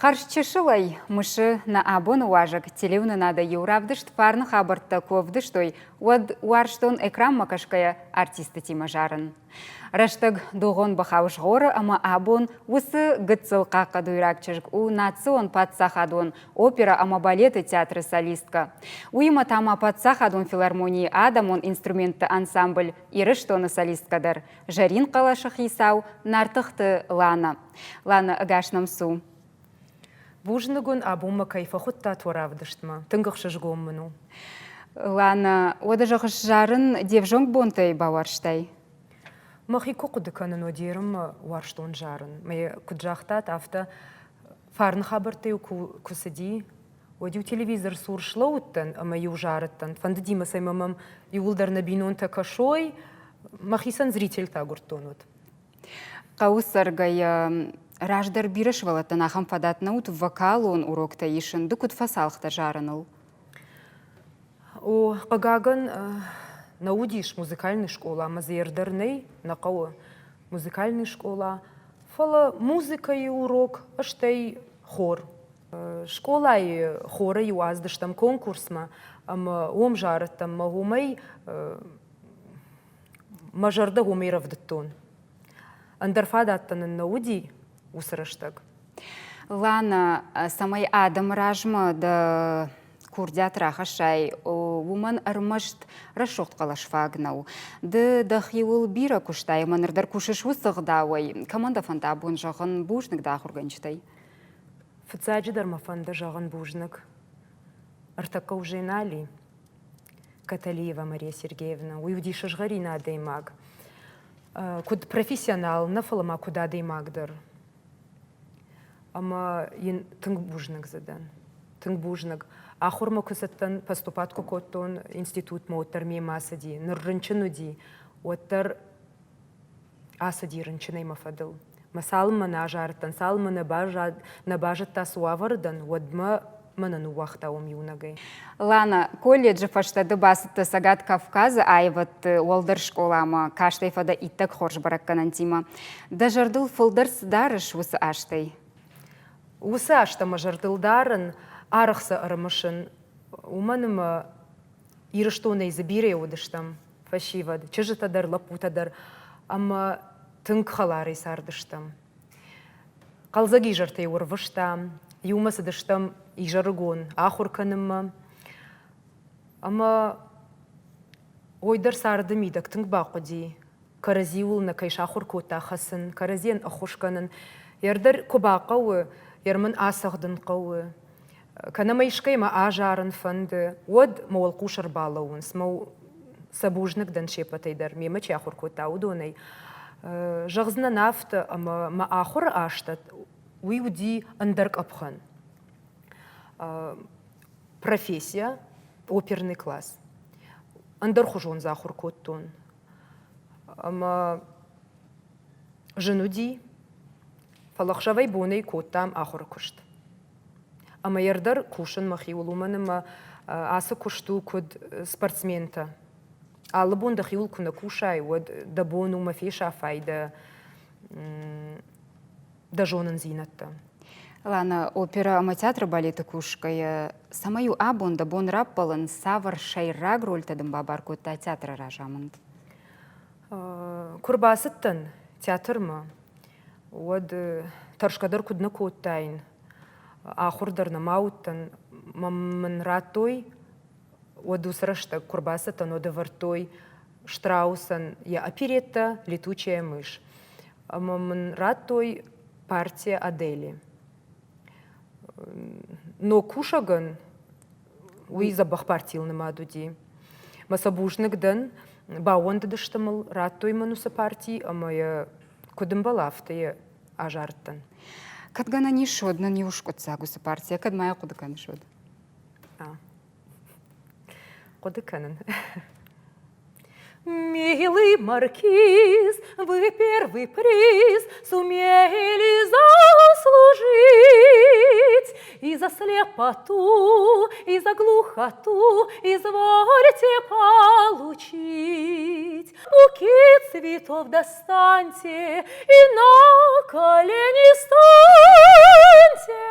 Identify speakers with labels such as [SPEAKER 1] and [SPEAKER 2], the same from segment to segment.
[SPEAKER 1] Хӕрзчысылӕй мысы нӕ абоны уазӕг телеуынынады иу равдыст фарны хабӕрттӕ куы ӕвдыстой, уӕд уарзтон экранмӕ кӕсгӕйӕ артистытимӕ зарын. Рӕстӕг дугъон бӕхау згъоры ӕмӕ абон уыцы гыццыл хъахъхъӕдуйраг чызг у национ паддзахадон оперӕ ӕмӕ балеты театры солисткӕ. Уыимӕ та ма паддзахадон филармонийы адӕмон инструментты ансамбль Ирыстоны солисткӕ дӕр, зӕрин хъӕлӕсы хицау Нартыхты Лана. Лана, ӕгас нӕм цу.
[SPEAKER 2] Бузныг уын, абон мӕ кӕй фӕхуыдтат уӕ равдыстмӕ. Тынг ӕхсызгон мын у.
[SPEAKER 1] Лана, уӕдӕ зӕгъыс, зарын де взонг бонтӕй бауарзтай?
[SPEAKER 2] Мӕхи куы хъуыды кӕнын, уӕд ерынмӕ уарзтон зарын. Мӕ куыд загътат, афтӕ фарны хабӕрттӕ-иу куы цыди, уӕд-иу телевизор цур слӕууыдтӕн ӕмӕ-иу зарыдтӕн. Фӕндыди мӕ, цӕмӕй мӕм иууылдӕр нӕ бинонтӕ кӕсой, мӕхицӕн зрительтӕ агуырдтон уӕд.
[SPEAKER 1] Хъӕуы цӕргӕйӕ раздӕр бирӕ сывӕллӕттӕн ахӕм фадат нӕ уыд вокалон уроктӕ исын. Ды куыд фӕцалх дӕ зарыныл?
[SPEAKER 2] О, хъыгагӕн, нӕ уыдис музыкальный скъола, ӕмӕ дзы ӕрдӕр нӕй, нӕ хъӕуы музыкальный скъола, фӕлӕ музыкӕйы урок, стӕй хор. Скъолайы хоры-иу ацыдыстӕм конкурсмӕ ӕмӕ уым зарыдтӕн мӕ уымӕй мӕ зӕрдӕ уымӕй рӕвдыдтон. Ӕндӕр фадӕттӕ нын нӕ уыди уыцы рӕстӕг.
[SPEAKER 1] Лана, цӕмӕй адӕмы размӕ дӕ курдиат рахӕссай, уымӕн ӕрмӕст рӕсугъд хъӕлӕс фаг нӕу. Ды дӕхиуыл бирӕ куыстай ӕмӕ ныр дӕр кусыс уыцы гъдауӕй. Кӕмӕн дӕ фӕнды абон зӕгъын бузныг дӕ ахуыргӕнджытӕй?
[SPEAKER 2] Фыццаджыдӕр мӕ фӕнды зӕгъын бузныг. Ӕртӕккӕ уже нал и. Каталиева Мария Сергеевна, уый уыди сызгъӕрин адӕймаг. Куыд профессионал нӕ, фӕлӕ ма куыд адӕймаг дӕр. Ӕмӕ йын тынг бузныг дзы дӕн. Тынг бузныг. Ахуырмӕ куы цыдтӕн, поступат куы кодтон институтмӕ, уӕддӕр мемӕ ацыди. Ныр рынчын уыди, уӕддӕр ацыди рынчынӕй мӕ фӕдыл. Мӕ цалынмӕ нӕ азарыдтӕн, цалынмӕ нӕ базыдта, цы уавӕры дӕн, уӕдмӕ мӕ нӕ ныууагъта уым иунӕгӕй.
[SPEAKER 1] Лана, колледжы фӕстӕ ды бацыдтӕ Цӕгат Кавказы аивӕдты уӕлдӕр скъоламӕ, кастӕй фӕдӕ иттӕг хорз бӕрӕггӕнӕнтимӕ. Дӕ зӕрдыл фылдӕр цы дарыс уыцы азтӕй?
[SPEAKER 2] Уыцы азтӕ мӕ зӕрдыл дарын, арӕх сӕ ӕрымысын, уымӕн ӕмӕ Ирыстонӕй дзы бирӕ уыдыстӕм фӕсивӕд, чызджытӕ дӕр, лӕппутӕ дӕр, ӕмӕ тынг хӕларӕй цардыстӕм. Хъӕлдзӕг изӕртӕй ӕрвыстам, иумӕ цыдыстӕм изӕрыгон ахуыр кӕнынмӕ. Ӕмӕ уый дӕр царды мидӕг тынг бахъуыди, кӕрӕдзиуыл нӕ кӕй сахуыр кодта хӕцын, кӕрӕдзийӕн ӕххуыс кӕнын. Ӕрдӕр куы бахъӕуы, йӕ мын ацӕгъдын хъӕуы, кӕнӕ мӕ искӕимӕ азарын фӕнды, уӕд мӕ уӕлхъус ӕрбалӕууынц, мӕ сӕ бузныг дӕн се ппӕтӕй дӕр, мемӕ чи ахуыр кодта, уыдонӕй. Зӕгъдзынӕн афтӕ, ӕмӕ мӕ ахуыры азтӕ уый уыди ӕндӕр къӕпхӕн. Профессия, оперный класс. Ӕндӕрхуызон дзы ахуыр кодтон. Ӕмӕ зын уыди, фӕлӕ ӕхсӕвӕй-бонӕй кодтам ахуыры куыст. Ӕмӕ йӕ дӕр кусын мӕхиуыл, уымӕн ӕмӕ ацы куыст у куыд спортсментӕ. Алы бон дӕхиуыл куы нӕ кусай, уӕд дӕ бон у мӕ фесафай дӕ дӕ зонындзинӕдтӕ.
[SPEAKER 1] Лана, оперӕ ӕмӕ театры балеты кусгӕйӕ, цӕмӕй у абон дӕ бон раппӕлын, цавӕр сӕйраг рольтӕ дын бабар кодта театры разамынд?
[SPEAKER 2] Куы рбацыдтӕн театрмӕ, уӕд тӕрсгӕ дӕр куыд нӕ кодтаин, ахуыр дӕр нӕма уыдтӕн, мӕм мын радтой, уӕд уыцы рӕстӕг куы рбацыдтӕн, уӕд ӕвӕрдтой Штраусӕн йӕ опереттӕ «Летучая мышь». Ӕмӕ мын радтой партия Адели. Ног кусӕгӕн уый дзӕбӕх партийыл нымад уыди. Мӕ сӕ бузныг дӕн, баууӕндыдысты мыл, радтой мын уыцы парти ӕмӕ йӕ куыд ӕмбӕлы, афтӕ йӕ азардтӕн.
[SPEAKER 1] Кӕд гӕнӕн ис, уӕд нын иу скъуыддзаг уыцы партийӕ, кӕд ма йӕ хъуыды кӕныс, уӕд?
[SPEAKER 2] Хъуыды кӕнын. Милый маркиз, вы первый приз сумели заслужить. И за слепоту, и за глухоту извольте получить. Букет цветов достаньте и на колени станьте.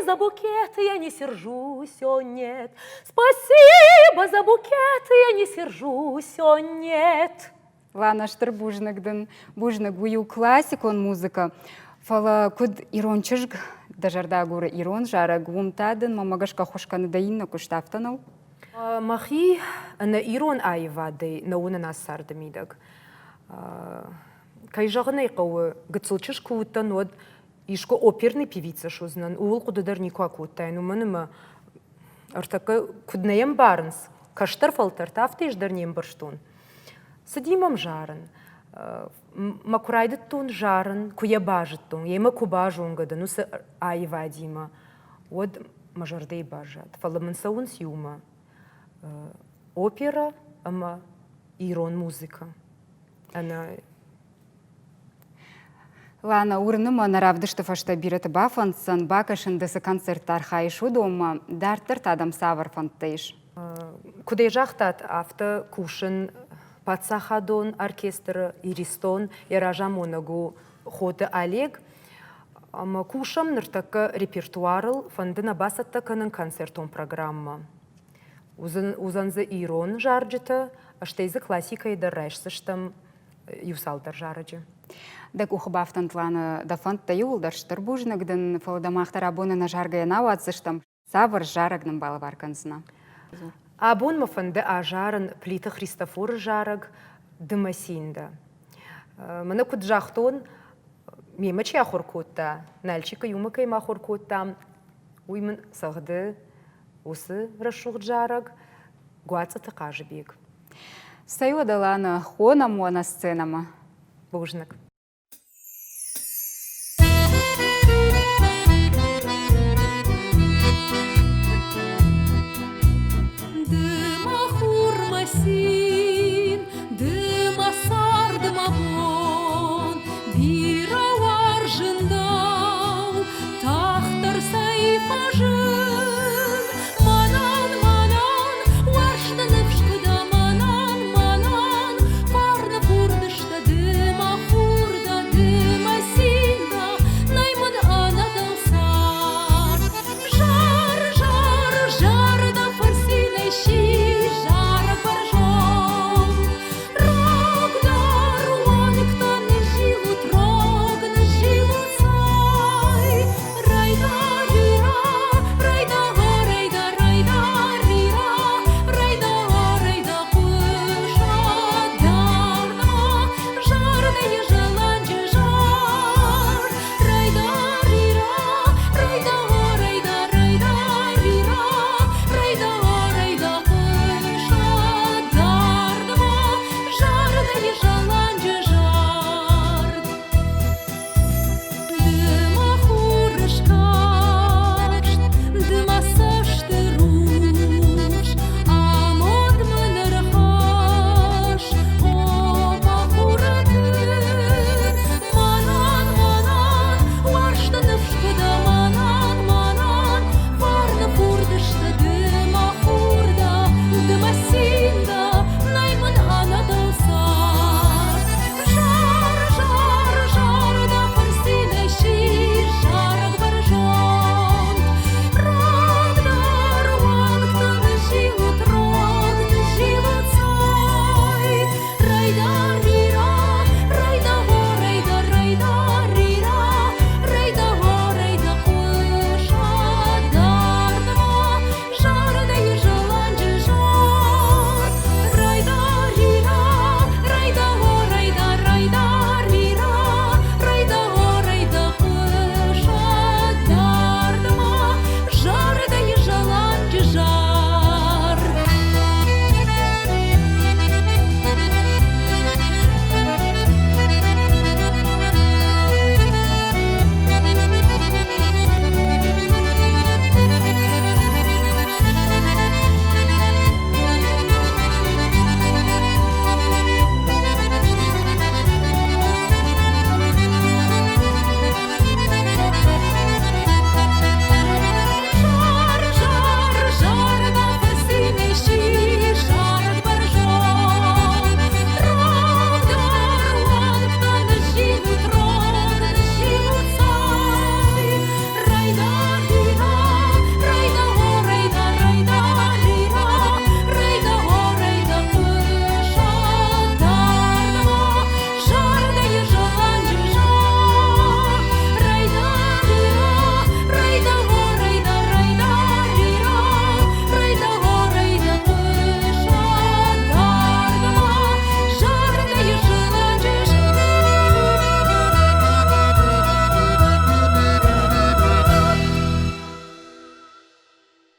[SPEAKER 2] за букет, я не сержусь, о нет. Спасибо за букет, я не сержусь, о нет.
[SPEAKER 1] Лана, стыр бузныг дын, бузныг, уый у классикон музыкӕ. Фӕлӕ куыд ирон чызг дӕ зӕрдӕ агуры ирон зарӕг, уым та дын мӕнмӕ гӕсгӕ ӕххуыс кӕны дӕ иннӕ куыст, афтӕ нӕу?
[SPEAKER 2] Мӕхи ӕнӕ ирон аивадӕй нӕ уынын ацы царды мидӕг. Кӕй зӕгъын ӕй хъӕуы, гыццыл чызг куы уыдтӕн, уӕд искуы оперный певица суыдзынӕн, ууыл хъуыды дӕр никуы акодтаин, уымӕн ӕмӕ ӕртӕккӕ куыд нӕ йӕ мбарынц, кӕстӕр фӕлтӕртӕ, афтӕ ӕз дӕр не мбӕрстон. Цыди мӕм зарын. Мӕ куы райдыдтон зарын, куы йӕ базыдтон, йемӕ куы базонгӕ дӕн уыцы аивадимӕ, уӕд мӕ зӕрдӕйы баззад. Фӕлӕ мын цӕуынц иумӕ оперӕ ӕмӕ ирон музыкӕ. Ӕнӕ
[SPEAKER 1] Лана, уырны мӕ, нӕ равдысты фӕстӕ бирӕты бафӕнддзӕн, бакӕсын ды цы концертты архайыс, уыдонмӕ. Дарддӕр та дӕм цавӕр фӕндтӕ ис?
[SPEAKER 2] Куыд ӕй загътат, афтӕ кусын паддзахадон оркестры Иристон, йӕ разамонӕг у Хоты Олег. Ӕмӕ кусӕм ныртӕккӕ репертуарыл, фӕнды нӕ бацӕттӕ кӕнын концертон программӕ. Уыдзӕн дзы ирон зарджытӕ, стӕй дзы классикӕйы дӕр райсдзыстӕм иу цалдӕр зарӕджы.
[SPEAKER 1] Дӕ къухы бафтӕнт, Лана, дӕ фӕндтӕ иууылдӕр стыр бузныг дын, фӕлӕ дӕ мах дӕр абоны нӕ заргӕйӕ нӕ ауадздзыстӕм. Цавӕр зарӕг нын балӕвар кӕндзынӕ?
[SPEAKER 2] Абон мӕ фӕнды азарын Плиты Христофоры зарӕг «Ды мӕ цин дӕ». Мӕнӕ куыд загътон, мемӕ чи ахуыр кодта, Нальчикы иумӕ кӕй ахуыр кодтам, уый мын цӕгъды уыцы рӕсугъд зарӕг Гуацъыты Хъазыбег.
[SPEAKER 1] Цӕй уӕдӕ, Лана, хонӕм уӕ нӕ сценӕмӕ.
[SPEAKER 2] Бузныг.